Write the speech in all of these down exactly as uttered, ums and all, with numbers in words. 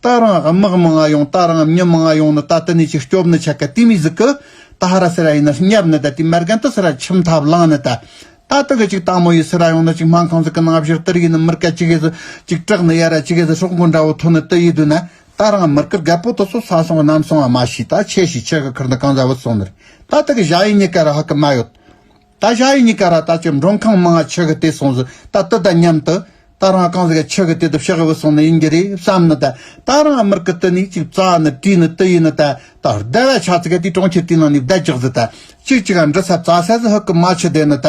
ད་རང་དམག་མང་ང་ཡོང་། ད་རང་མྱི་མང་ང་ཡོང་ནི། ད་དེ་ནས་ཅིག་སྐྱོབ་ནི་ཆ་ག་དེ་མི་ཟིག་གི། ད་ཧ་ར་སི་ར་ཡིན་ན་སྙབ་ནི། ད་དེ་མར་གན་དུ་སི་ར་ཁྱིམ་ཐབ་ལངས་ནི། ད་ད་དེ་གི་ཅིག་དང་མོ་ཡི་སི་ར་ཡོང་ནི། ཅིག་སྨན་ཁང་ཟིག་གི་ནང་བཞུར་དེར་ཡིན་ནི། མི་རྐ་ཅིག་གི་ཟི་ཅིག་སྐྲག་ནི། ཡ་ར་ཅིག་གི་ཟི་སྲོག་མགོ་འདྲ་བོ་ཐོན་ནི། དེ་ཡི་དུས་ན་ད་རང་མི་རྐ་རྒད་པོ་དེ་ཚོ་ས་སོང་གནམ་སོང་བ་མ་ཤེས། ད་ཆེ་ཞིག་ཆེ་གི་ཁུར་ནི་གང་ཟ་བུད་སོང་ནི་རེད། ད་དེ་གི་ཞ་ཡི་གཉིས་ཀ་ར་ཧ་གི་མ་ཡོད། ད་ཞ་ཡི་གཉིས་ཀ་ར་ད་ཅི་མགྲོན་ཁང་མང་ང་ཆེ་གི་དེ་སོང་ཟི། ད་དེ་ད་མཉམ་དུ་ད་རང་གང་ཟིག་ག་ཆེ་གི་དེ་དུ་ཕྱག་གི་བུད་སོང་ནི་ཡིན་གྱི་རེད་བསམ་ནི། ད་ད་རང་མི་རྐ་དེ་ནས་ཅིག་བཙའ་ནི་བཀྲུས་ནི་དེ་ཡིན་ནི། ད་ད་བདེ་བ་ཆ་ཙི་ག་དེ་གྲོང་ཁྱེར་དེ་ནང་ནས་བསྡད་རྒྱག་ཟི། ད་ཅིག་ཅིག་ག་འདྲི་ས་བཙའ་ས་ཟི་ཧ་གི་མ་ཆི་དེ་ནི། ད་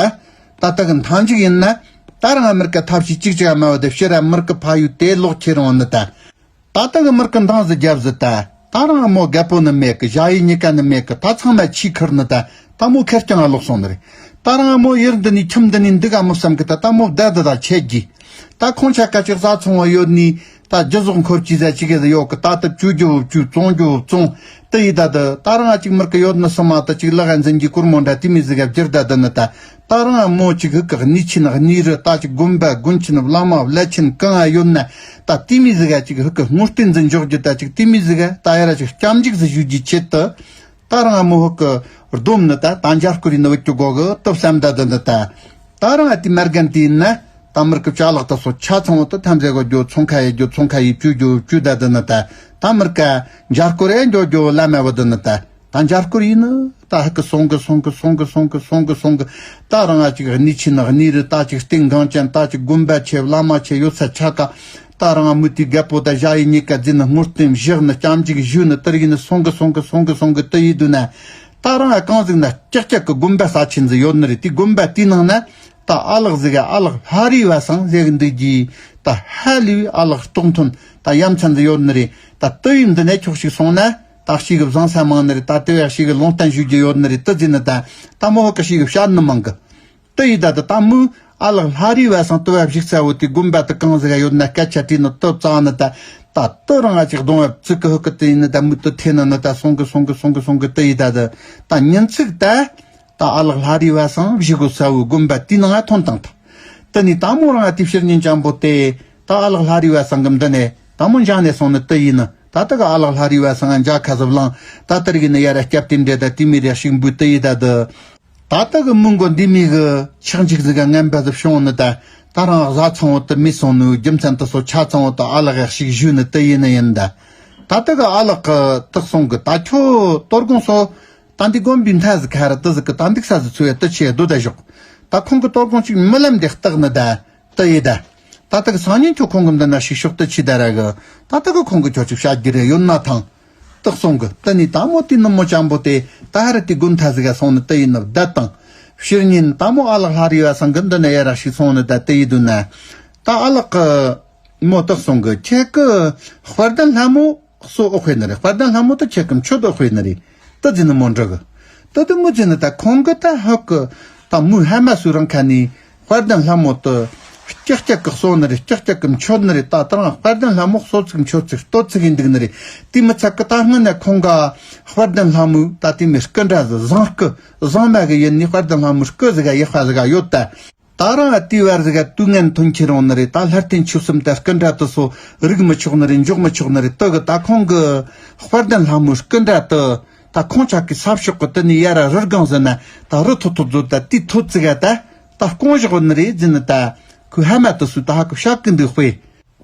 ད་ད་གི་མཐའ་མཇུག་ཡིན་ན་ད་རང་མི་རྐ་ཐབས་ཤེས་ཅིག་ཅིག་ག་མ་བ་དེ་ཕྱིར་ར་མི་རྐ་ཕ་ཡུལ་དེ་ལོག་ཁྱེར་འོང་ནི། ད། ད་ལྟ་གི་མི་རྐ་འདང་ཟི་རྒྱབ་ཟི། ད་ད་རང་མོ་རྒད་པོ་ནི་མེད་གི། ཞ་ཡི་གཉིས་ཀ་ནི་མེད་གི། ད་ཚང་མ་ཆི་ཁུར་ནི། ད་ད་མོ་ཁེར་རྐྱང་ང་ལོག་སོང་ནི་རེད། ད་རང་མོ་ཡུལ་འདི་ནས་ཁྱིམ་འདི་ནས་འདུག་ག་མི་བསམ་གི། ད་ད་མོ་བསྡད་དུ་ད་ཆད་གི། ད་ཁོང་ཆ་ག་ཅིག་བཟའ་ཚང་བ་ཡོད་ནི། ད་རྒྱུ་ཟོག་འཁོར་གྱི་ཟ་ཅིག་གི་ཟ་ཡོད་གི། ད་ད་བཅུ་རྒྱུ་བཅུ་བཙོང་རྒྱུ་བཙོང་། དེ་ཡི་ད་ད་ད་རང་ཅིག་མི་རྐ་ཡོད་ནི་སོ་མ། ད་ཅིག་ལག་འཛིན་གྱི་སྒོར་མོ་འདྲ་དེ་མི་ཟིག་ག་བསྒྱུར་ད་དུ་ནི། ད་ད་རང་མོ་ཅིག་ཧུ་གི་གནས་ཆེན་གནས་རི། ད་ཅིག་དགོན་པ་དགོན་ཆེན་བླ་མ་བླ་ཆེན་གང་ཡོད་ན། ད་དེ་མི་ཟིག་ག་ཅིག་ཧུ་གི་ངོ་སྟེན་འཛིན་འཇོག་རྒྱུ། ད་ཅིག་དེ་མི་ཟིག་ག་ད་ཡ་ར་ཅིག་སྐྱབས་འཇུག་ཟིག་ཞུ་རྒྱུའི་ཆེད་དུ། ད་རང་མོ་ཧུ་གི་སྡོམ་ནི། ད་ད་འཇར་སྐོར་ཡིན་ནི་བུད་ཀྱི་སྒོ་གི་སྟོབས་བསམ་ད་དུ་ནི། ད་ད་རང་ཨ་དེ་མར་གན་དེ་ཡིན་ན། ད་མི་རྐ་ཅ་ལག་ད་སོ་ཆ་ཚང་བོ་ད་ཐམས་ཅད་གོ་རྒྱུ་ཚོང་ཁ་ཡི་རྒྱུ། ཚོང་ཁ་ཡི་བཅུ་རྒྱུ་བཅུ་ད་དུ་ནི། ད་ད་མི་རྐ་འཇར་སྐོར་ཡ་འགྱོ་རྒྱུ་བླ་མ་བུད་དུ་ནི། ད་ད་འཇར་སྐོར་ཡིན་ནི། ད་ཧུ་གི་སོང་གི་སོང་གི་སོང་གི་སོང་གི་སོང་གི་སོང་གི། ད་རང་ང་ཅིག་གནས་ཆེན་གནས་རི། ད་ཅིག་རྟེན་འགངས་ཅན། ད་ཅིག་དགོན་པ་ཆེ་བླ་མ་ཆེ་ཡོད་ས་ཆ་ག། ད་རང་ང་མུ་ཏིག་རྒད་པོ་ད་ཞ་ཡི་གཉིས་ཀ་འཛིན་ནི། ངོ་སྟེན་བཞག་ནི། སྐྱབས་འཇུག་ཞུས་ནི། དེར་ཡིན་ནི། སོང་གི་སོང་གི་སོང་གི་སོང་གི། དེ་ཡི་དུས་ན་ད་རང་ང་གང་ཟིག་ན་ཀྱག་ཀྱག་གི་དགོན་པ་ས་ཆེན་ཟིག་ཡོད་ནི་རེད། དེ་དགོན་པ་དེའི་ནང་ན་ད་ཨ་ལགས་ཟིག་ག་ཨ་ལགས་ལྷ་རི་བ་སང་ཟེར་གི་འདུག་གི། ད་ཧ་ལས་པའི་ཨ་ལགས་རྟོགས་མཐོན་ད་ཡ་མཚན་ཟིག་ཡོད་ནི་རེད། ད་དེ་ཡི་འདི་ནས་ཁྱོད་ཞིག་སོང་ན། ད་ཞིག་གི་བཟང་ས་མང་ནི་རེད། ད་དེ་བས་ཞིག་གི་ལུང་བསྟན་ཞུ་རྒྱུ་ཡོད་ནི་རེད། དེ་ཟིན་ནི། ད་ད་མོ་ཧོ་ཀ་ཞིག་གི་བཤད་ནི་མང་གི། དེ་ཡི་ད་ད་ད་མོ་ཨ་ལགས་ལྷ་རི་བ་སང་དེ་བས་ཞིག་ས་བོ་དེ་དགོན་པ་དེ་གང་ཟིག་ག་ཡོད་ན་སྐད་ཆ་དྲིས་ནི། དེ་བཙལ་ནི། ད་ད་དེ་རང་ང་ཅིག་གདོང་བ་ཚིག་གི་ཧོ་ཀ་དེ་ཡིན་ནི། ད་མོ་དེ་ཐེ་ནི་ནི། ད་སོང་གི་སོང་གི་སོང་གི་སོང་གི། དེ་ཡི་ད་ད་ད་ཉིན་ཚིག་ད། ད་ཨ་ལགས་ལྷ་རི་བ་སང་བཞི་གོ་ས་བོ་དགོན་པ་དེའི་ནང་ང་ཐོན་བཏང་ཐལ། དེ་ནས་ད་མོ་རང་ང་དེ་ཕྱིར་ཉིན་ཅང་པོ་དེ་ད་ཨ་ལགས་ལྷ་རི་བ་སང་གི་འདི་ནས་ད་མོ་འཇང་ནས་སོང་ནི་དེ་ཡིན་ནི། ད་ལྟ་གི་ཨ་ལགས་ལྷ་རི་བ་སང་འཇའ་ཁ་ཟིག་བླངས། ད་ལྟར་གི་ནི་ཡ་ར་སྐྱབས་རྟེན་འདྲེ་ད་དེ་མི་རེ་ཞིག་འབུད། དེ་ཡི་ད་དུ་ད་ལྟ་གི་མི་མགོ་འདི་མི་གི་ཆག་འཇིག་ཟིག་ག་ངན་པ་ཟིག་བྱུང་ནི། ད་ད་རང་བཟའ་ཚང་བོ་དུ་མི་སོང་ནི། རྒྱུ་མཚན་དུ་སོ་ཆ་ཚང་བོ་དུ་ཨ་ལགས་ཡག་ཞིག་ཞུས་ནི་དེ་ཡིན་ནི་ཡིན། ད་ད་ལྟ་གི་ཨ་ལགས་གི་དག་སོང་གི། ད་ཁྱོད་དོ་དགོང་སོ། ད་འདི་དགོན་པའི་མཐའ་ཟིག་ཁ་ར་དེ་ཟིག་གི་ད་འདུག་ས་ཟིག་ཚུ་ཡ་དེ་ཆེ་རྡོ་ད་ཞོག། ད་ཁོང་གི་དོ་དགོང་ཅིག་རྨི་ལམ་འདི་བརྟག་ནི་ད་དེ་ཡི་ད། ད་ལྟ་གི་སང་ཉིན་ཁྱོད་ཁོང་གི་འདི་ན་ཞིག་ཤོག་དེ་ཆི་ད་ར་གི། ད་ལྟ་གི་ཁོང་གི་ཁྱོད་ཅིག་བཤད་རྒྱུ་རེ་ཡོད་ན་ཐང་། དེ་གསུང་གི། དེ་ནས་ད་མོ་དེ་ནུབ་མོ་ཅང་པོ་དེ་ད་ཧ་ར་དེ་དགོན་མཐའ་ཟིག་ག་སོང་ནི་དེ་ཡིན་ནི་བསྡད་དང་། ཕྱིར་ཉིན་ད་མོ་ཨ་ལགས་ལྷ་རི་བ་སང་གི་འདི་ན་ཡ་ར་ཞིག་སོང་ནི་ད་དེ་ཡི་དུས་ན། ད་ཨ་ལགས་གི་མོ་དེ་གསུང་གི། ཁྱེད་གི་དཔལ་ལྡན་ལྷ་མོ་གསོ་ཨོ་ཁོས་ནི་རེད། དཔལ་ལྡན་ལྷ་མོ་དེ་ཁྱེད་ཀྱི་མཆོད་ཨོ་ཁོས་ནི་རེད། ད་ཟིན་ནི་མོ་འདྲི་གི། ད་དེ་མོ་ཟིན་ནི་ད་ཁོང་གི་ད་ཧོ་གི་ད་མོའི་ཧ་མ་སུ་རང་ཁ་ནི་དཔལ་ལྡན་ལྷ་མོ་དེ་ཀྱག་ཀྱག་གི་གསོ་ནི་རེད། ཀྱག་ཀྱག་གི་མཆོད་ནི་རེད། ད་ད་རང་དཔལ་ལྡན་ལྷ་མོ་གསོ་ཚིག་མཆོད་ཚིག་གཏོད་ཚིག་ཡིན་འདུག་ནི་རེད། དེ་མི་ཚད་གི་ད་སྔོན་ན་ཁོང་ག་དཔལ་ལྡན་ལྷ་མོའི་ད་དེ་མི་སྐུ་འདྲ་ཟིག་བཟང་སྐུ་བཟང་མ་གི་ཡིན་ནི། དཔལ་ལྡན་ལྷ་མོའི་སྐུ་ཟིག་ག་ཡག་པ་ཟིག་ག་ཡོད་ད། ད་རང་ཨ་དེའི་བར་ཟིག་ག་དུས་ངན་ཐོན་ཁྱེར་འོང་ནི་རེད། ད་ལྷ་རྟེན་ཆོས་གསུམ་ད་སྐུ་འདྲ་དེ་སོ་རིག་མི་ཆོག་ནི་རེད། འཇོག་མི་ཆོག་ནི་རེད། དེ་གི་ད་ཁོང་གི་དཔལ་ལྡན་ལྷ་མོའི་སྐུ་འདྲ་དེ་ད་ཁོང་ཅག་གི་ས་ཕྱོགས་གི་དེ་ནས་ཡ་ར་རི་སྒང་ཟིན་ན་ད་རི་ཐོད་ཐོད་བཟོ་ད་དེའི་ཐོད་ཚིག་ག་ད་ད་སྐོང་བཞག་ནི་རེད་ཟིན་ནི། ད་ཁོའི་ཧ་མ་དེ་སུ་ད་ཧ་གི་བཤད་གི་འདུག་དཔེ།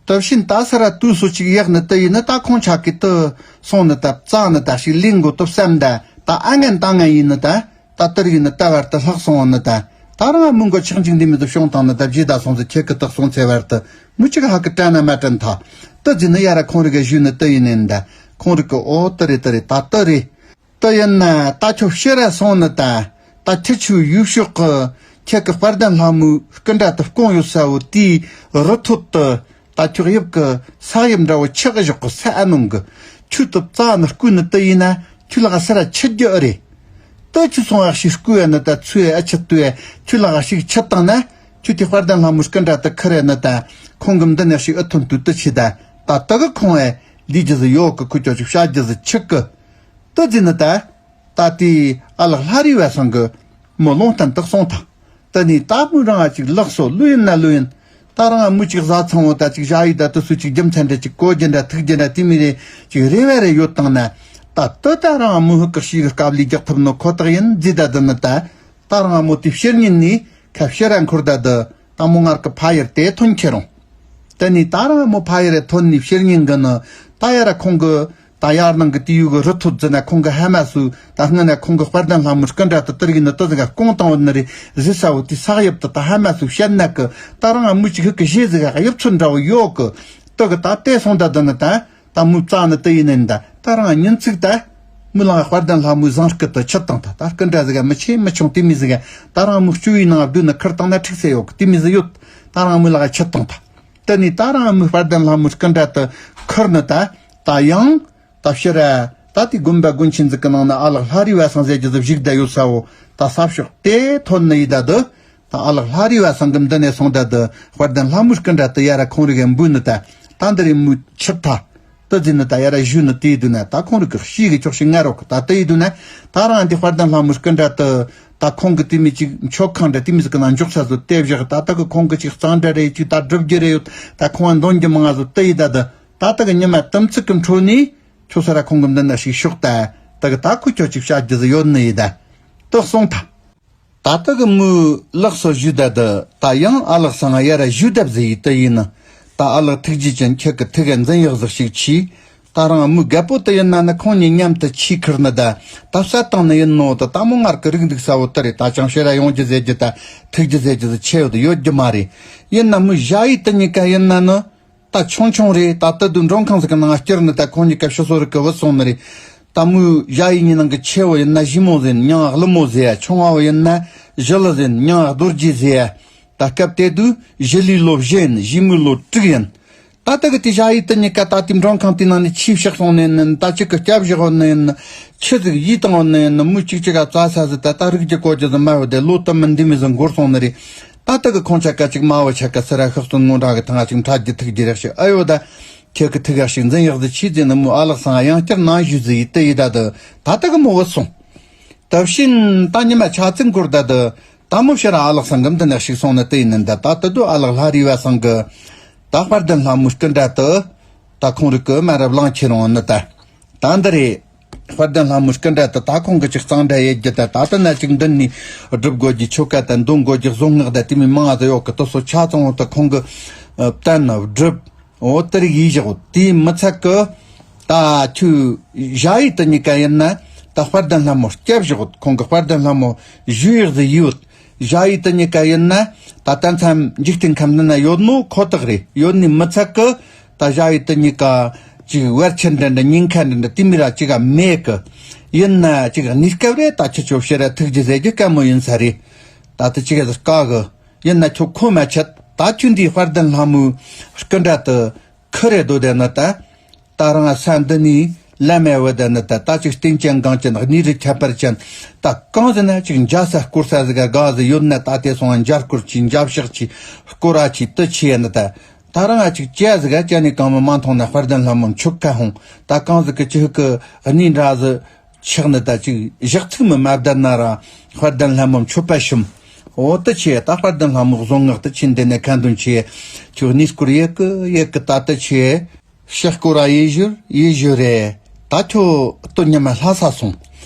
དེ་བཞིན་ད་ས་ར་དུས་སུ་ཅིག་ཡག་ནི་དེ་ཡིན་ནི། ད་ཁོང་ཆ་གི་དེ་སོང་ནི་ད་བཙལ་ནི་ད་ཞིག་ལེན་དགོས་དེ་བསམ་ད། ད་ཨ་ངན་ད་ངན་ཡིན་ནི་ད། ད་དེར་ཡིན་ནི་ད་བར་དུ་ལྷག་སོང་ནི་ད། ད་རང་མི་མགོ་ཆག་འཇིག་འདི་མི་དུ་བྱུང་དང་ནི་ད་བཞི་ད་སོང་ཟི་ཁྱེད་ཀི་དག་སོང་ཚེ་བར་དུ་མི་གཅིག་ཧ་གི་དྲན་ན་མ་དྲན་ཐ། དེ་ཟིན་ནི་ཡ་ར་ཁོང་རི་གི་ཞུས་ནི་དེ་ཡིན་ནི་ད། ཁོང་རི་གི་ཨོ་དེ་རེད་དེ་རེད་ད་དེ་རེད། དེ་ཡིན་ན་ད་ཁྱོད་ཕྱིར་ར་སོང་ནི་ད། ད་ཁྱི་ཆུ་ཡུལ་ཕྱོགས་གི་ཁྱེད་ཀྱི་དཔལ་ལྡན་ལྷ་མོའི་སྐུ་འདྲ་དུ་སྐོང་ཡོད་ས་བོ་དེའི་རི་ཐོད་དུ་ད་ཁྱོད་ཡབ་ཀྱི་ས་ཡབ་འདྲ་བོ་ཆག་གི་བཞག་གི་ས་ཨ་ནོང་གི་ཆུ་དུ་བཙའ་ནི་སྐུ་ནི་དེ་ཡིན་ན་ཁྱོད་ལ་ག་ས་ར་ཆི་རྒྱུ་ཨེ་རེད། དེ་ཆུ་སོང་ཨ་ཞིག་སྐུ་ཨེ་ནི་ད་ཚུ་ཨེ་ཨ་ཆི་ཏུ་ཨེ་ཁྱོད་ལ་ག་ཞིག་ཆི་བཏང་ན་ཁྱོད་དེ་དཔལ་ལྡན་ལྷ་མོའི་སྐུ་འདྲ་དུ་ཁུར་ཨེ་ནི་ད་ཁོང་གི་མདུན་ནས་ཞིག་ཨེ་ཐོན་དུ་དུ་ཆི་ད་ད་དེ་གི་ཁོང་ཨེ་ལས་རྒྱུ་ཟི་ཡོད་གི་ཁུ་ཅོ་ཞིག་བྱ་རྒྱུ་ཟི་ཆི་གི། དེ་ཟིན་ནི་ད། ད་དེ་ཨ་ལགས་ལྷ་རི་བ་སང་གི་མོ་ལུང་བསྟན་དག་སོང་ཐང་། དེ་ནས་ད་མོ་རང་ཨ་ཅིག་ལགས་སོ་ལོས་ཡིན་ན་ལོས་ཡིན། ད་རང་མོ་ཅིག་བཟའ་ཚང་བོ་ད་ཅིག་བཞག་ཡིག་ད་དུ་སུ་ཅིག་རྒྱུ་མཚན་འདྲ་ཅིག་གོ་རྒྱུ་འདྲ་ཐུག་རྒྱུ་འདྲ་དེ་མི་རེ་ཅིག་རེ་བ་རེ་ཡོད་བཏང་ན། ད་དུ་ད་རང་མོ་ཧུ་ཀི་ཤི་གི་སྐབས་ལས་རྒྱག་ཐུབ་ནོ་ཁོ་ཐག་ཡིན་རྫི་ད་དུ་ནི་ད། ད་རང་མོ་དེ་ཕྱིར་ཉིན་ནི་ཁ་ཕྱིར་ར་འཁོར་ད་དུ། ད་མོ་ངར་གི་ཕ་ཡར་དེ་ཐོན་ཁྱེར་རུང་། དེ་ནི་ད་རང་མོ་ཕ་ཡར་ཐོན་ནི་ཕྱིར་ཉིན་གི་ནི་ད་ཡར་ཁོང་གི་ད་ཡར་ནང་གི་དེ་ཡུ་གི་རི་ཐོད་ཟིན་ན་ཁོང་གི་ཧ་མ་སུ་ད་སྔ་ན་ཁོང་གི་དཔལ་ལྡན་ལྷ་མོ་སྐུ་འདྲ་དུ་དེར་གི་ནི་དུ་ཟིག་ག་སྐོང་བཏང་བ་ནི་རེད་ཟི་ས་བོ་དེ་ས་གཡབ་དུ་ད་ཧ་མ་སུ་བཤད་ན་གི་ད་རང་མོ་ཅིག་ཧུ་གི་ཞེ་ཟིག་ག་གཡབ་ཚུལ་འདྲ་བོ་ཡོད་གི་དུ་གི་ད་དེ་སོང་ད་དུ་ནི་ད། ད་མོའི་རྩ་ནི་དེ་ཡིན་ནི་འདའ། ད་རང་ཉིན་ཚིག་ད། མོ་ལང་དཔལ་ལྡན་ལྷ་མོའི་བཟང་སྐུ་དུ་ཆུ་བཏང་ད་ད་སྐུ་འདྲ་ཟིག་ག་མི་ཆེ་མི་ཆུང་དེ་མི་ཟིག་ག་ད་རང་མོ་སྐྱུ་བའི་ནང་བདུད་ནི་ཁུར་བཏང་ན་འཁྲིག་སེ་ཡོད་གི་དེ་མི་ཟིག་ཡོད། ད་རང་མོ་ལ་ཆུ་བཏང་ད། དེ་ནི་ད་རང་མོའི་དཔལ་ལྡན་ལྷ་མོའི་སྐུ་འདྲ་དུ་ཁུར་ནི་ད། ད་ཡང་། ད་ཕྱིར་ར། ད་དེ་དགོན་པ་དགོན་ཆེན་ཟིག་གི་ནང་ན་ཨ་ལགས་ལྷ་རི་བ་སང་ཟེར་རྒྱུ་ཟིག་བཞུགས་བསྡད་ཡོད་ས་བོ། ད་ས་ཕྱོགས་དེ་ཐོན་ནི་ཡི་ད་དུ། ད་ཨ་ལགས་ལྷ་རི་བ་སང་གི་མདུན་ནས་སོང་ད་དུ་དཔལ་ལྡན་ལྷ་མོའི་སྐུ་འདྲ་དུ་ཡ་ར་ཁོང་རིག་གི་འབུལ་ནི་ད། ད་འདི་རེ་མོའི་ཆིབས་ཐ། དུ་འཛིན་ནི་ད་ཡ་ར་བཞུ་ནི་དེའི་དུས་ན་ད་ཁོང་རིག་གི་ཤི་གི་ཆོག་ཤི་ང་རོག་གི་ད་དུ་ཡི་དུས་ན། ད་རང་འདི་དཔལ་ལྡན་ལྷ་མོའི་སྐུ་འདྲ་དུ། ད་ཁོང་གི་དེ་མི་ཅིག་མཆོད་ཁང་འདྲ་དེ་མི་ཟིག་གི་ནང་འཇོག་ས་བཟོ་དེ་བཞག་ད་ད་གི་ཁོང་གི་ཅིག་གཙང་འདྲ་རེ་ཅིག་ད་སྒྲུབ་རྒྱུ་རེ་ཡོད། ད་ཁོང་འདོན་རྒྱུ་མང་ང་བཟོ་དུ་ཡི་ད་དུ། ད་ད་གི་ཉི་མ་དུམ་ཚིགས་གི་འཕྲོ་ནི། ཁྱོད་ས་ར་ཁོང་གི་མདུན་ན་ཞིག་ཤོག་ད། ད་གི་ད་ཁོ་ཁྱོད་ཅིག་བྱ་རྒྱུ་ཟིག་ཡོད་ནི་ཡི་ད། དུ་གསུངས་ཐ། ད་ལྟ་གི་མོའི་ལགས་སོ་ཞུས་ད་དུ་ད་ཡང་ཨ་ལགས་སང་ཡ་ར་ཞུ་དེབ་ཟིག་ཡིས་དུ་ཡིན་ནི། ད་ཨ་ལགས་ཐུགས་རྗེ་ཅན་ཁྱེད་ཀྱི་ཐུགས་ཀ་འཛིན་ཡག་ཟིག་ཞིག་ཆི། ད་རང་མོའི་རྒད་པོ་དུ་ཡིན་ན་ནི་ཁོང་གཉིས་མཉམ་དུ་ཆི་ཁུར་ནི་ད། ད་བསད་བཏང་ནི་ཡིན་ནོ་དུ་ད་མོ་ངར་གི་རིག་འདུག་ས་བོ་དུ་རེད། ད་ཅང་ཤེས་ར་ཡོང་རྒྱུ་ཟེར་རྒྱུ་ད་ཐུགས་རྒྱུ་ཟེར་རྒྱུ་ཟིག་ཆེ་ཡོད་ཡོད་རྒྱུ་མ་རེད། ཡིན་ན་མོའི་ཞ་ཡི་དུ་གཉིས་ཀ་ཡིན་ན་ནི། ད་ཆུང་ཆུང་རེད། ད་ལྟ་དུས་མགྲོན་ཁང་ཟིག་གི་ནང་བསྐྱུར་ནི་ད་ཁོང་གཉིས་ཀ་ཕྱི་སོ་རི་གི་བུད་སོང་ནི་རེད། ད་མོའི་ཞ་ཡི་གཉིས་ནང་གི་ཆེ་བོ་ཡིན་ན་ཞི་མོ་ཟེར་མྱིང་ང་ཀླུ་མོ་ཟེར་ཡ། ཆུང་བ་བོ་ཡིན་ན་ཞི་ལི་ཟེར་མྱིང་ང་རྡོ་རྗེ་ཟེར་ཡ། ད་སྐབས་དེ་དུས་ཞི་ལིའི་ལོ་བཞི་ཡིན། ཞི་མོའི་ལོ་དྲུག་ཡིན། ད་ལྟ་གི་དེ་ཞ་ཡི་དུ་གཉིས་ཀ་ད་དེ་མགྲོན་ཁང་དེ་ནང་ནས་ཆི་བཤགས་སོང་ནི་ཡིན་ནི། ད་ཅིག་གི་སྐྱབས་བཞག་ཡོད་ནི་ཡིན་ནི། ཆི་ཟིག་ཡིས་བཏང་ཡོད་ནི་ཡིན་ནི། མོའི་གཅིག་གཅིག་ག་བཙལ་ས་ཟིག་ད་ད་རིག་རྒྱུ་གོ་རྒྱུ་ཟིག་མ་ཡོད་དེ་ལོ་དུ་མི་འདི་མི་ཟིག་འགོར་སོང་ནི་རེད། ད་ལྟ་གི་ཁོང་ཆ་ཀ་ཅིག་མ་བོ་ཆ་ཀ་སི་ར་ཤག་སྟོན་ངོ་འདྲ་གི་ཐང་ང་ཅིག་འཕྲད་རྒྱུ་ཐུག་རྒྱུ་རེག་ཤི་ཨ་ཡོད་ད། ཁྱེད་ཀྱི་ཐུག་ཡག་ཞིག་འཛིན་ཡག་ཟིག་ཆི་ཟེར་ནི་མོ་ཨ་ལགས་སང་ཡང་བསྐྱར་ནང་ཞུས་ཟིག་ཡིས་དུ་ཡི་ད་དུ། ད་ལྟ་གི་མོ་བུད་སོང་། དུ་བྱིན་ད་ཉི་མ་ཆ་ཚིག་འགོར་ད་དུ། ད་མོ་ཕྱིར་ཨ་ལགས་སང་གི་མདུན་ནས་ཞིག་སོང་ནི་དུ་ཡིན་ནི་ད། ད་ད་དུ་ཨ་ལགས་ལྷ་རི་བ་སང་གི། ད་དཔལ་ལྡན་ལྷ་མོའི་སྐུ་འདྲ་དུ། ད་ཁོང་རིག་གི་མ་རབས་ལང་ཁྱེར་འོང་ནི་ད། ད་འདི་རེད། དཔལ་ལྡན་ལྷ་མོའི་སྐུ་འདྲ་དུ་ད་ཁོང་གི་ཅིག་གཙང་འདྲ་ཡེད་རྒྱུ་ད། ད་ལྟ་ན་ཅིག་མདུན་ནས་སྒྲུབ་དགོས་རྒྱུ་ཆོ་ག་ད་འདོན་དགོས་རྒྱུ་བཟོ་ངག་ད་དེ་མི་མང་ང་ད་ཡོད་གི་དུ་སོ་ཆ་ཚང་བོ་ད་ཁོང་གི་བསྟན་སྒྲུབ། འོ་དེ་རིགས་ཡིས་བཞག་དེའི་མི་ཚད་གི། ད་ཁྱོད་ཞ་ཡི་དུ་གཉིས་ཀ་ཡིན་ན་ད་དཔལ་ལྡན་ལྷ་མོ་སྐྱབས་བཞག་ཁོང་གི་དཔལ་ལྡན་ལྷ་མོ་ཞུ་ཡག་ཟིག་ཡོད། ཞ་ཡི་དུ་གཉིས་ཀ་ཡིན་ན་ད་ལྟ་མཚམས་འཇིག་རྟེན་ཁམས་འདི་ན་ཡོད་ནོ་ཁོ་ཐག་རེད། ཡོད་ནི་མི་ཚད་གི། ད་ཞ་ཡི་དུ་གཉིས་ཀ་ཅིག་བར་ཆད་འདྲ་འདྲ་ཉེན་ཁ་འདྲ་འདྲ་དེ་མི་ར་ཅིག་ག་མེད་གི། ཡིན་ན་ཅིག་གནས་སྐབས་རེ་ད་ཁྱེད་ཆོ་ཕྱིར་ར་ཐུག་རྒྱུ་ཟེར་རྒྱུ་དཀའ་མོ་ཡིན་ས་རེད། ད་དུ་ཅིག་ག་དཀའ་གི། ཡིན་ན་ཁྱོད་ཁོ་མ་ཆད་ད་ཁྱོད་འདིའི་དཔལ་ལྡན་ལྷ་མོའི་སྐུ་འདྲ་དུ་ཁུར་རེ་སྡོད་དེ་ནི་ད། ད་རང་ས་འདི་ནས་ལམ་མེ་བོ་དེ་ནི་ད། ད་ཅིག་རྟེན་ཅན་གང་ཅན་གནས་རི་ཁྱད་པར་ཅན། ད་གང་ཟེར་ན་ཅིག་འཇའ་ས་སྐོར་ས་ཟིག་ག་ག་ཟིག་ཡོད་ན་ད་དེ་སོང་འཇའ་སྐོར་གྱི་འཇའ་བཞག་གྱི་སྐོར་ར་གྱི་དུ་ཆེ་ནི་ད། ད་རང་ང་ཅིག་ཅི་ཟིག་ག་ཅ་ནི་གང་མི་མ་མཐོང་ན་དཔལ་ལྡན་ལྷ་མོ་མཆོད་ཁ་ཧོང་། ད་གང་ཟིག་གི་ཅི་ཧུ་གི་གནས་འདྲ་ཟིག་ཆགས་ནི་ད་ཅིག་བཞག་ཚིག་མི་མ་བསྡད་ན་ར་དཔལ་ལྡན་ལྷ་མོ་མཆོད་པ་ཤོམ། འོ་དུ་ཆེ་ད་དཔལ་ལྡན་ལྷ་མོ་བཟང་ངག་དུ་ཆེན་འདི་ནས་ཁ་འདོན་ཆེ། ཁྱོད་གནས་སྐོར་ཡེ་གི་ཡེ་གི་ད་དུ་ཆེ། ཕྱག་སྐོར་ར་ཡེ་བཞུར་ཡེ་བཞུར་རེ། ད་ཁྱོད་སྟོད་ཉི་མ་ལྷ་ས་སོང་།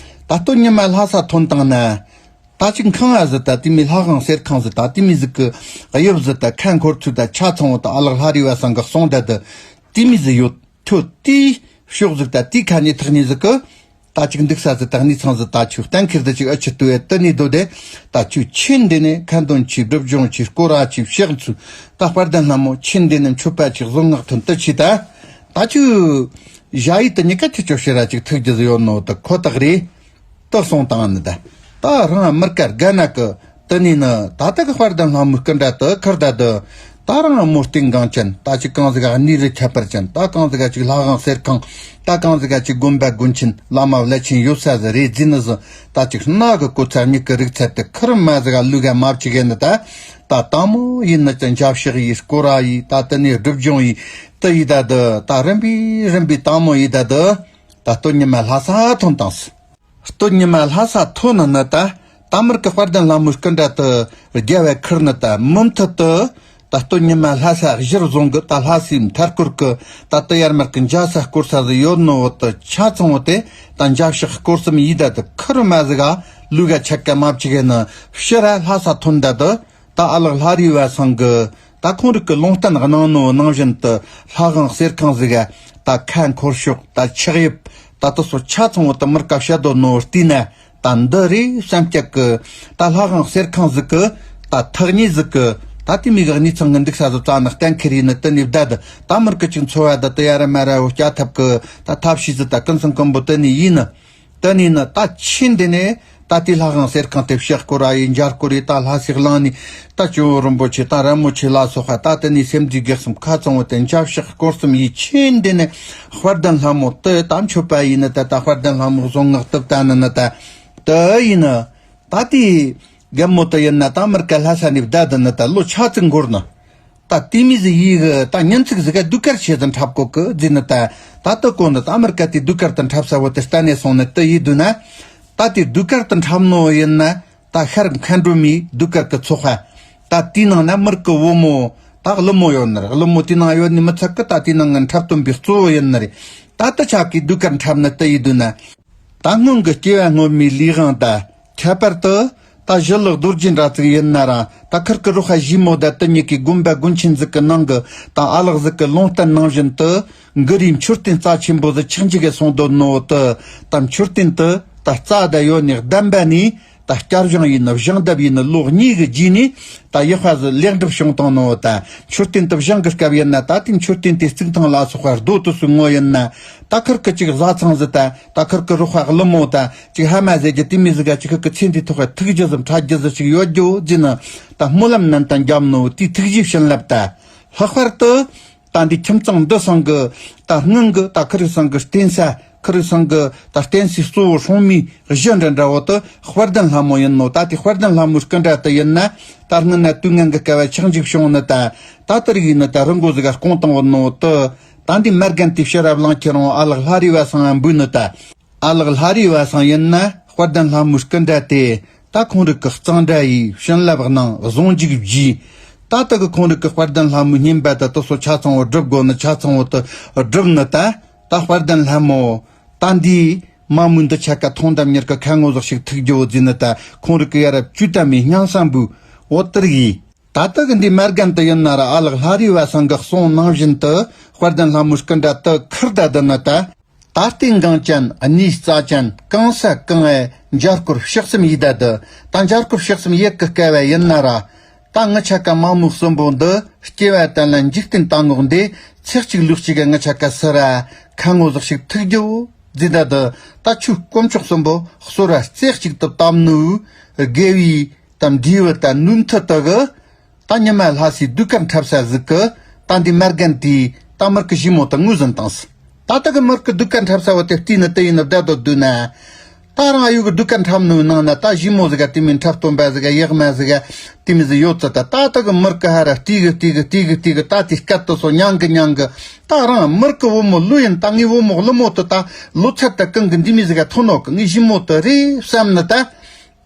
ད་སྟོད་ཉི་མ་ལྷ་ས་ཐོན་བཏང་ན། ད་ཅིག་ཁང་ང་ཟི་ད་དེ་མི་ལྷ་ཁང་གསེར་ཁང་ཟི་ད་དེ་མི་ཟི་གི་དབྱིབས་ཟི་ད་ཁ་འཁོར་ཚུལ་ད་ཆ་ཚང་བོ་ད་ཨ་ལགས་ལྷ་རི་བ་སང་གི་གསུང་ད་དུ་དེ་མི་ཟི་ཡོད། ཁྱོད་དེའི་ཕྱོགས་ཟིག་ད་དེའི་ཁ་ནས་ཐག་ནས་ཟི་གི། ད་ཅིག་འདུག་ས་ཟི་ད་གནས་ཚང་ཟི་ད་ཆུ་གཏན་འཁེལ་ད་ཅིག་ཨ་ཆུ་ལྟོས་ཡ་དུ་ནས་སྡོད་དེ། ད་ཆུ་ཆེན་འདི་ནས་ཁ་འདོན་ཆུ་སྒྲུབ་སྦྱོང་ཆུ་སྐོར་ར་ཆུ་ཕྱག་ཚུ། ད་དཔལ་ལྡན་ལྷ་མོ་ཆེན་འདི་ནས་མཆོད་པ་ཆུ་བཟང་ངག་ཐོན་དུ་ཆུ་ད། ད་ཆུ་ཞ་ཡི་དུ་གཉིས་ཀ་ཆུ་ཆོ་ཤེ་ར་ཅིག་ཐུག་རྒྱུ་ཟི་ཡོད་ནོ་ད་ཁོ་ཐག་རེད། ད་སོང་དང་ནི་ད། ད་རང་མི་དཀར་དགའ་ན་གི། དེ་ནས་ནི་ད་ལྟ་གི་དཔལ་ལྡན་ལྷ་མོའི་སྐུ་འདྲ་དུ་ཁུར་ད་དུ། ད་རང་མོ་རྟེན་འགངས་ཅན་ད་ཅིག་གང་ཟིག་ག་གནས་རི་ཁྱད་པར་ཅན། ད་གང་ཟིག་ག་ཅིག་ལྷ་ཁང་གསེར་ཁང་། ད་གང་ཟིག་ག་ཅིག་དགོན་པ་དགོན་ཆེན་བླ་མ་བླ་ཆེན་ཡོད་ས་ཟིག་རེད་ཟེར་ནི་ཟིག་ད་ཅིག་སྣ་གི་གོ་ཚ་མྱིག་གི་རིག་ཚད་དུ་ཁུར་མ་ཟིག་ག་ལུས་ག་མ་བཅུག་གི་ནི་ད། ད་དང་མོ་ཡིན་ནི་ཅི་འཇའ་ཕྱག་ཡིས་སྐོར་ར་ཡིས་ད་དེ་ནས་སྒྲུབ་སྦྱོང་ཡིས་དུ་ཡིས་ད་དུ། ད་རིམ་པས་རིམ་པས་དང་མོ་ཡིས་ད་དུ། ད་སྟོད་ཉི་མ་ལྷ་ས་ཐོན་དང་ཟིག་སྟོད་ཉི་མ་ལྷ་ས་ཐོན་ནི་ནི་ད། ད་མར་གི་དཔལ་ལྡན་ལྷ་མོའི་སྐུ་འདྲ་དུ་རྒྱལ་བའི་ཁུར་ནི་ད་མུ་མཐུད་དུ། ད་སྟོད་ཉི་མ་ལྷ་ས་གཞིར་བཟུང་གི་ད་ལྷ་སའི་མཐའ་སྐོར་གི་ད་ཏི་ཡར་མར་གི་འཇའ་ས་སྐོར་ས་ཟིག་ཡོད་ནོ་བོ་དེ་ཆ་ཚང་བོ་དེ་ད་འཇའ་ཤག་སྐོར་གསུམ་ཡིས། ད་དེ་ཁུར་མ་ཟིག་ག་ལུས་ག་ཆད་ག་མ་བཅུག་གི་ནི་ཕྱིར་ར་ལྷ་ས་ཐོན། ད་དེ་ད་ཨ་ལགས་ལྷ་རི་བ་ཚང་གི་ད་ཁོང་རིགས་གི་ལུང་བསྟན་གནང་ནོ་ནང་བཞིན་དུ་ལྷ་ཁང་གསེར་ཁང་ཟིག་ག་ད་ཁ་འཁོར་ཤོག་ད་ཆག་ཡིབ་ད་དེ་སོ་ཆ་ཚང་བོ་དེ་མིར་ཀ་བཤད་དོ་ནོ་བོ་བལྟས་ན། ད་འདི་རེད་བསམ་སྐྱག་གི་ད་ལྷ་ཁང་གསེར་ཁང་ཟིག་གི་ད་ཐག་ཉེ་ཟིག་གི་ད་དེ་མི་གི་གནས་ཚང་གི་འདུག་ས་ཟིག་རྩ་ནི་གཏན་འཁེལ་ཡིན་ནི། དེ་ནས་བསྡད་ད་མིར་གི་ཅིག་འཚོ་བ་ད་ཏི་ཡ་ར་མ་ར་བོ་སྐྱ་ཐབ་གི་ད་ཐབས་ཤེས་ཟིག་ད་ཀུན་སེམས་ཀུན་པོ་དེ་ནས་ཡིན་ནི། དེ་ནས་ནི་ད་ཆེ་འདི་ནས་ད་དེ་ལྷ་ཁང་གསེར་ཁང་དེ་ཕྱག་སྐོར་ར་ཡིན། འཇའ་སྐོར་ཡིན། ད་ལྷ་སའི་གླིང་ནས་ད་ཇོ་བོ་རིན་པོ་ཆེ་ད་ར་མོ་ཆེ་ལ་སོགས་པ་ད་དེ་ནས་སེམས་བདེ་གེགས་སེམས་ཁ་ཚང་བོ་དེ་འཇའ་ཤག་སྐོར་གསུམ་ཡིས། ཆེ་འདི་ནས་དཔལ་ལྡན་ལྷ་མོ་དེ་ད་མཆོད་པ་ཡིན་ནི། ད་ད་དཔལ་ལྡན་ལྷ་མོ་གཟུངས་སྔགས་བཏབ་ད་ནི་ནི་ད། དེ་ཡིན་ན། ད་དེའི་རྒན་མོ་དེ་ཡིན་ན་ད་མིར་ཀ་ལྷ་ས་ནས་བསྡད་དེ་ནི་ད་ལོ་ཆ་ཙིག་འགོར་ནི། ད་དེ་མི་ཟིག་ཡིས་གི་ད་ཉིན་ཅིག་ཟིག་ག་ཟློས་གར་ཆེ་ཙམ་འཁྲབ་གོ་གི་ཟེར་ནི་ད། ད་དེ་གོ་ནི་ད་མིར་ཀ་དེ་ཟློས་གར་དུ་འཁྲབ་ས་བོ་དེ་བལྟས་ནས་སོང་ནི་དེ་ཡིན་དུས་ན། ད་དེ་ཟློས་གར་དུ་འཁྲབ་ནོ་ཡིན་ན་ད་ཤར་མཁའ་འགྲོ་མའི་ཟློས་གར་གི་ཚོགས་པ། ད་དེའི་ནང་ན་མིར་ཀི་བུ་མོ་ད་ཀླུ་མོ་ཡོད་ནི་རེད། ཀླུ་མོ་དེའི་ནང་ཡོད་ནི་མི་ཚད་གི་ད་དེའི་ནང་ང་འཁྲབ་སྟོན་པའི་གཙོ་བོ་ཡིན་ནི་རེད། ད་དེ་ཆ་གི་ཟློས་གར་འཁྲབ་ནི་དེ་ཡིན་དུས་ན། ད་སྔོན་གྱི་སྐྱེ་བ་སྔོན་མའི་ལས་དབང་དང་ཁྱད་པར་དུ་ད་ཞི་ལུ་རྡོ་རྗེ་འདྲ་ཅིག་ཡིན་ན་ར། ད་ཁུར་གི་རུ་ཁ་ཞི་མོ་དང་དེ་གཉིས་ཀྱི་དགོན་པ་དགོན་ཆེན་ཟིག་གི་ནང་གི་ད་ཨ་ལགས་ཟིག་གི་ལུང་བསྟན་ནང་བཞིན་དུ་གུ་རུའི་མཆོད་རྟེན་རྩ་ཆེན་པོ་ཟིག་ཆགས་འཇིག་གི་སོང་དོ་ནོ་དེ། ད་མཆོད་རྟེན་དེ་ད་རྩ་ད་ཡོད་ནི་གདམས་པ་ནས་ད་བསྐྱར་བཞེངས་ཡིན་ནི་བཞེངས་གདབ་ཡིན་ནི་ལོ་གཉིས་ཀྱི་རྗེས་ནས་ད་ཡག་པ་ཟིག་ལེགས་འགྲུབ་བྱུང་བཏང་ནོ། ད་མཆོད་རྟེན་དེ་བཞེངས་གི་སྐབས་ཡིན་ན་ད་དེ་མཆོད་རྟེན་དེ་བརྩིགས་ཐང་ལ་སོགས་པ་རྡོ་དེ་ཚོའི་ངོ་ཡིན་ན་ད་ཁུར་གི་ཅིག་བཟའ་ཚང་ཟིག་ད། ད་ཁུར་གི་རུ་ཁ་ཀླུ་མོ་ད་ཅིག་ཧ་མ་ཟེར་རྒྱུ་དེ་མི་ཟིག་ག་ཅིག་ཁུར་གི་ཚེ་འདིའི་ཐོག་ག་ཐུགས་རྒྱུ་ཟིག་འཕྲད་རྒྱུ་ཟིག་ཅིག་ཡོད་རྒྱུ་ཟེར་ནི་ད་སྨོན་ལམ་ནན་ཏན་བརྒྱབ་ནོ། དེའི་ཐུགས་རྗེའི་བྱིན་རླབས་ད། ལྷག་པར་དུ་ད་འདི་ཁྱིམ་ཚང་འདི་ཚང་གི་ད་སྔོན་གི་ད་ཁུར་གི་ཚང་གི་རྟེན་ས། ཁུར་གི་ཚང་གི་ད་རྟེན་སའི་གཙོ་བོ་སྲུང་མའི་གཞི་འདྲ་འདྲ་བོ་དེ་དཔལ་ལྡན་ལྷ་མོ་ཡིན་ནོ། ད་དེ་དཔལ་ལྡན་ལྷ་མོའི་སྐུ་འདྲ་དེ་ཡིན་ན་ད་སྔོན་ན་དུས་ངན་གི་སྐབས་ཆགས་འཇིག་བྱུང་ནི་ད། ད་དེ་རིགས་ཡིན་ནི་ད་རི་མགོ་ཟིག་ག་སྐོང་བཏང་བ་ནོ་དེ། ད་འདི་མ་རྒན་དེ་ཕྱི་རབས་གླིང་ཁྱེད་རང་ཨ་ལགས་ལྷ་རི་བ་ཚང་ང་འབུལ་ནི་ད། ཨ་ལགས་ལྷ་རི་བ་ཚང་ཡིན་ན་དཔལ་ལྡན་ལྷ་མོའི་སྐུ་འདྲ་དེ་ད་ཁོང་རིགས་ཀྱི་གཙང་སྦྲ་ཡིས་བྱིན་རླབས་གནང་གཟུངས་འཇུག་བགྱིས། ད་ལྟ་གི་ཁོང་རིགས་ཀྱི་དཔལ་ལྡན་ལྷ་མོའི་བསྙེན་པ་དེ་དེ་ཚོ་ཆ་ཚང་བོ་སྒྲུབ་དགོས་ནི། ཆ་ཚང་བོ་དེ་སྒྲུབ་ནི་ད། ད་དཔལ་ལྡན་ལྷ་མོ་ད་འདིའི་མ་མོའི་འདི་ཆ་ག་ཐོང་དམ་གཉེར་གི་ཁ་ངོ་ཟིག་ཞིག་ཐུག་རྒྱུ་ཟེར་ནི་ད། ཁོང་རིགས་ཀྱི་ཡ་རབས་བཅུད་དམ་མའི་སྙིང་ས་འབུལ་འོ་དེ་རིགས་ཡིས། ད་ལྟ་གི་འདི་མ་རྒན་དེ་ཡིན་ན་ར་ཨ་ལགས་ལྷ་རི་བ་ཚང་གི་གསུང་ནང་བཞིན་དུ་དཔལ་ལྡན་ལྷ་མོའི་སྐུ་འདྲ་དེ་ཁུར་ད་དེ་ནི་ད། ད་ལྟའི་འགངས་ཅན་གནས་རྩ་ཅན་གང་ས་གང་ཨེ་འཇའ་སྐོར་ཕྱག་གསུམ་ཡིས་ད་དེ། ད་འཇའ་སྐོར་ཕྱག་གསུམ་ཡེད་གི་སྐབས་ཡིན་ན་ར། ད་ངི་ཆ་ག་མ་མོ་གསུམ་པོ་འདི་སྐྱེ་བ་དན་ལ་འཇིག་རྟེན་ད་ངོགས་འདི་ཚེ་གཅིག་ལུས་གཅིག་གི་ངི་ཆ་ག་སི་ར་ཁ་ངོ་ཟིག་ཞིག་ཐུག་རྒྱུ་ཟེར་ད་དེ། ད་ཆུ་དཀོན་མཆོག་གསུམ་པོ་གསོལ་ར་རྩེ་གཅིག་ཏུ་བཏབ་ནུ་དགེ་བའི་ད་འབྲས་བུ་ད་ནུས་མཐུ་དེ་གི། ད་ཉི་མ་ལྷ་སའི་ཟློས་གར་འཁྲབ་ས་ཟིག་གི་ད་འདི་མ་རྒན་དེས་ད་མིར་གི་ཞི་མོ་དེ་ངོས་ཟིན་བཏང་སི། ད་ལྟ་གི་མིར་གི་ཟློས་གར་འཁྲབ་ས་བོ་དེ་བལྟས་ནི་དེ་ཡིན་ནི་བསྡད་དོ་དུས་ན། ད་རང་ཨ་ཡུ་གི་ཟློས་གར་འཁྲབ་ནོའི་ནང་ན་ད་ཞི་མོ་ཟིག་ག་དེ་མིན་འཁྲབ་སྟོན་པ་ཟིག་ག་ཡག་མ་ཟིག་ག་དེ་མིན་ཟིག་ཡོད་ཙི། ད་ད་ལྟ་གི་མིར་གི་ཧ་ར་བལྟས་གི་བལྟས་གི་བལྟས་གི་བལྟས་གི་ད་དེ་སྐད་དེ་སོ་མྱང་གི་མྱང་གི། ད་རང་མིར་གི་བུ་མོ་ལོས་ཡིན། ད་ངའི་བུ་མོ་ཀླུ་མོ་དེ་ད་ལོ་ཚད་ད་གང་གི་འདི་མི་ཟིག་ག་ཐོན་ནོ་གི། ངའི་ཞི་མོ་དེ་རེད་བསམ་ནི་ད། ད་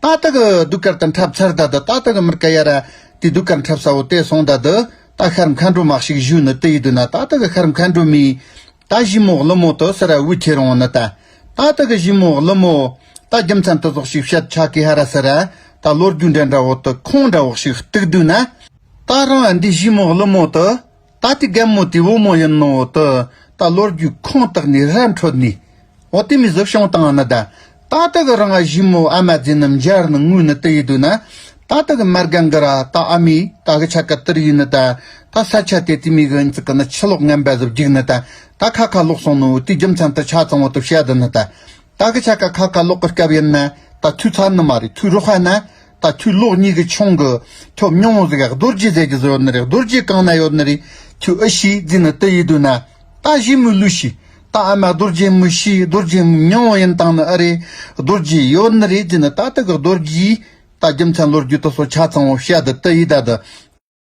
ལྟ་གི་ཟློས་གར་དེ་འཁྲབ་ཚར་ད་དེ། ད་ལྟ་གི་མིར་ཀ་ཡ་ར་དེ་ཟློས་གར་འཁྲབ་ས་བོ་དེ་སོང་ད་དེ། ད་ཤར་མཁའ་འགྲོ་མ་ཞིག་བཞུགས་ནི་དེ་ཡིན་དུས་ན། ད་ལྟ་གི་ཤར་མཁའ་འགྲོ་མའི་ད་ཞི་མོ་ཀླུ་མོ་དེ་སི་ར་དབུལ་ཁྱེར་འོང་ནི་ད། ད་ལྟ་གི་ཞི་མོ་ཀླུ་མོ་ད་རྒྱུ་མཚན་དེ་ཟོག་ཞིག་བཤད་ཆ་གི་ཧ་ར་སི་ར་ད་ལོ་རྒྱུས་འདྲ་འདྲ་བོ་དེ་ཁུངས་འདྲ་བོ་ཞིག་གཏུག་དུས་ན། ད་རང་འདི་ཞི་མོ་ཀླུ་མོ་དེ། ད་དེ་རྒན་མོ་དེ་བུ་མོ་ཡིན་ནོ་དེ། ད་ལོ་རྒྱུས་ཁུངས་དག་ནས་ར་འཕྲོད་ནས། འོ་དེ་མི་ཟིག་བྱུང་བཏང་ནི་ད། ད་ལྟ་གི་རང་ཞི་མོ་ཨ་མ་ཟེར་ནི་མཇལ་ནི་ངུས་ནི་དེ་ཡིན་དུས་ན། ད་ལྟ་གི་མ་རྒན་གི་ར་ད་ཨ་མས་ད་གི་ཆ་ག་དེར་ཡིན་ནི་ད། ད་ས་ཆ་དེ་དེ་མི་གི་ཨིན་ཙི་གི་ནི་ཆུ་ལོག་ངན་པ་ཟིག་རྒྱུག་ནི་ད། ད་ཁ་ཁ་ལོག་སོང་ནོ་དེ་རྒྱུ་མཚན་དེ་ཆ་ཚང་བོ་དེ་བཤད་དི་ནི་ད། ད་གི་ཆ་ག་ཁ་ཁ་ལོག་གི་སྐབས་ཡིན་ན་ད་ཆུ་ཚ་ནི་མ་རེད། ཆུ་རུ་ཧ་ན། ད་ཁྱོད་ལོག་གཉིས་ཀྱི་ཆུང་གི་ཁྱོད་མྱོང་བོ་ཟིག་རྡོ་རྗེ་ཟེར་གྱི་ཟིག་ཡོད་ནི་རེད། རྡོ་རྗེ་གང་ན་ཡོད་ནི་རེད། ཁྱོད་ཨེ་ཤེས་ཟེར་ནི་དེ་ཡིན་དུས་ན། ད་ཞི་མོ་ལུས་ཤི། ད་ཨ་མ་རྡོ་རྗེ་མོ་ཤི། རྡོ་རྗེ་མོ་མྱོང་བོ་ཡིན་བཏང་ནི་ཨེ་རེད། རྡོ་རྗེ་ཡོད་ནི་རེད་ཟེར་ནི། ད་ལྟ་གི་རྡོ་རྗེ་ད་རྒྱུ་མཚན་ལོ་རྒྱུས་དེ་ཚོ་ཆ་ཚང་བོ་བཤད་དི་དེ་ཡིན་ད་དི།